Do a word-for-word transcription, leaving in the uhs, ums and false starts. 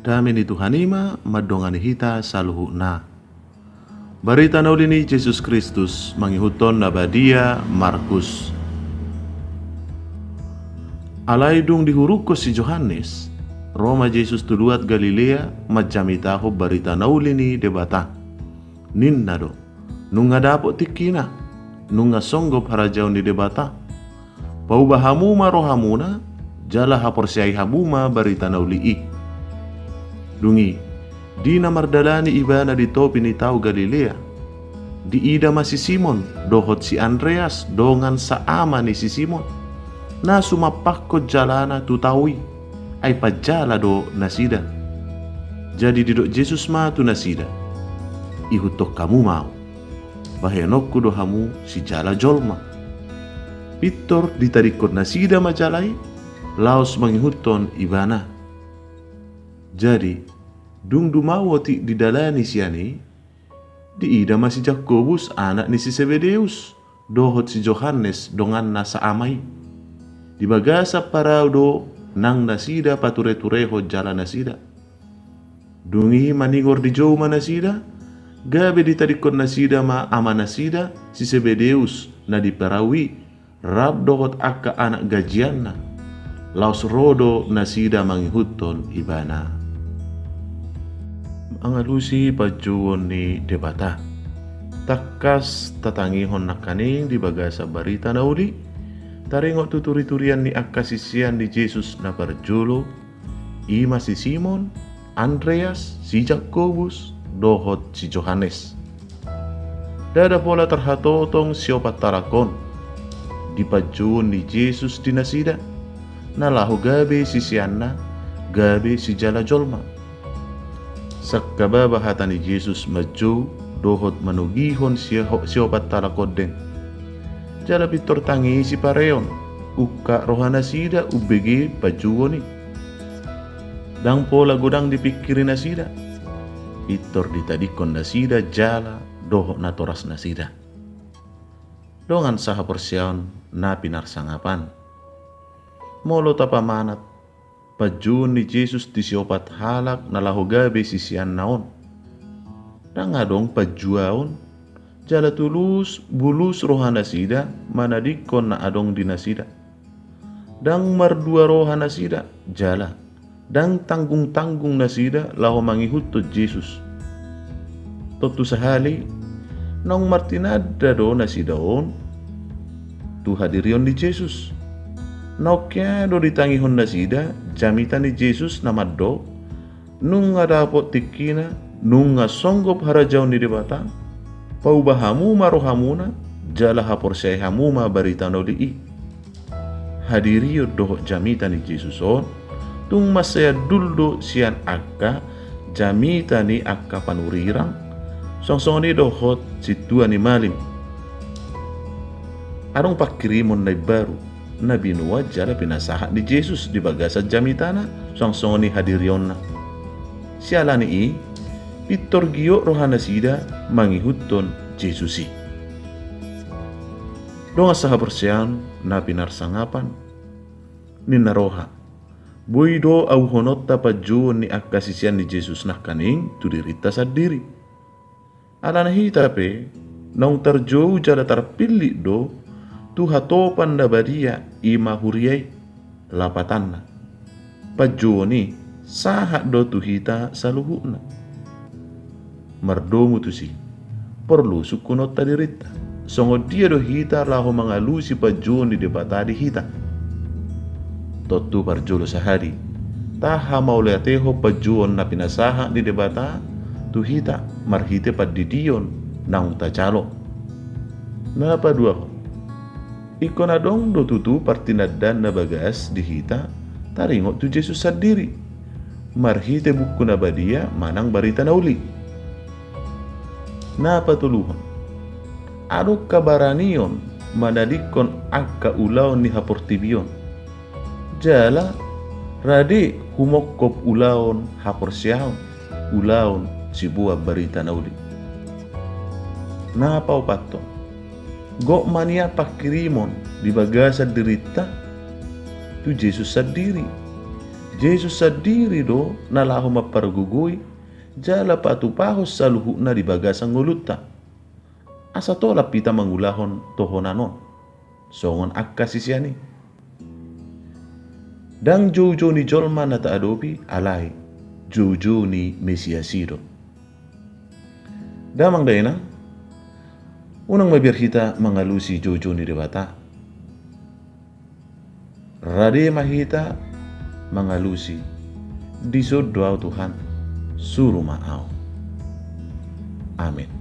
Dame ni Tuhan i ma mandongani hita saluhutna. Barita na uli ni Jesus Kristus mangihuthon na badia Markus. Alai dung dihurungkon si Johannes, ro ma Jesus tu luat Galilea manjamitahon barita na uli ni Debata. Ninna do: Nunga dapot tingkina, nunga songgop harajaon ni Debata. Pauba hamu ma rohamuna, jala haporseai hamu ma barita na uli i. Dung i, di na mardalani ibana di topi ni tao Galilea, diida ma si Simon dohot si Andreas dongan saama ni si Simon, na sumampakkon jalana tu tao i, ai panjala do nasida. Jadi didok Jesus ma tu nasida: Ihuthon hamu ma ahu, bahenonku do hamu sijala jolma. Pintor ditadingkon nasida ma jala i, laos mangihuthon ibana. Jadi, dung dumao otik di dalan ni sian i, diida ma si Jakobus anak ni si Sebedeus dohot si Johannes donganna saama i. Di bagasan parau do nang nasida patureturehon jala nasida. Dung i maningor dijou ma nasida, gabe ditadingkon nasida ma amanasida si Sebedeus na di parau i, rap dohot angka anak gajianna. Laos ro do nasida mangihuthon ibana. Mangalusi panjouon ni Debata. Tangkas tatangihon nangkaning di bagasan barita na uli, taringot tu turiturian ni angka sisean ni Jesus na parjolo, i ma si Simon, Andreas, si Jakobus, dohot si Johannes. Ndada pola tarhatotong siopat halak on di panjouon ni Jesus di nasida, na laho gabe siseanna, gabe sijala jolma. Sangkababa hata ni Jesus manjou dohot manogihon siopat halak on deng. Jala pintor tangihon pareon, ungkap rohanasida umbege panjouon i. Ndang pola godang dipingkiri nasida. Pintor ditadingkon nasida jala dohot natorasnasida. Dongan sahaporseaon na pinarsangapan. Molo tapamanat panjouon ni Jesus di siopat halak na laho gabe siseanna on, ndang adong panjuaon, jala tulus bulus rohanasida manadingkon na adong di nasida. Ndang mardua rohanasida, jala ndang tanggungtanggung nasida laho mangihuthon Jesus. Tontu sahali, naung martinanda do nasida on tu hadirion ni Jesus. Naung hea do ditangihon nasida jamita ni Jesus na mandok: Nunga dapot tingkina, nunga songgop harajaon ni Debata. Pauba hamu ma rohamuna, jala haporseai hamu ma barita na uli i. Hadirion dohot jamita ni Jesus on tung mansai andul do sian angka jamita ni angka panurirang, songon i dohot sintua ni malim. Adong pangkirimon na imbaru na binoan jala pinasahat ni Jesus di bagasan jamitana, songon i hadirionna. Siala ni i, pintor giot rohanasida mangihuthon Jesus i. Dongan sahaporseaon na pinarsangapan, ninna roha: Boi do auhononta panjouon ni angka sisean ni Jesus nangkaning tu dirinta sandiri. Alana hita pe naung tarjou jala tarpillit do tu hatopan na badia, i ma huria i. Lapatanna, panjouon i sahat do tu hita saluhutna. Mardomu tusi, porlu sungkunonta dirinta. Songon dia do hita laho mangalusi panjouon ni Debata di hita? Tontu parjolo sahali, tahamauliatehon panjouon na pinasahat ni Debata tu hita marhite pandidion naung tajalo. Na paduahon, ingkon adong do tutu partinandaan na bagas di hita taringot tu Jesus sandiri marhite Buku na Badia manang Barita na Uli. Na patoluhon, adong habaranion manadingkon angka ulaon ni haportibi on, jala rade humongkop ulaon haporseaon, ulaon siboan Barita na Uli. Na paopathon, gok ma nian pangkirimon di bagasan dirinta tu Jesus sandiri, Jesus sandiri do na laho mampargogoi jala patupahon saluhutna di bagasan ngolunta. Asa tolap hita mangulahon tohonan on songon angka sisean i. Ndang joujou ni jolma na taadopi, alai joujou ni Mesias i do. Damang dainang, unang mabiar hita mangalusi joujou ni Debata. Rade ma hita mangalusi, dison do ahu Tuhan, suru ma ahu. Amen.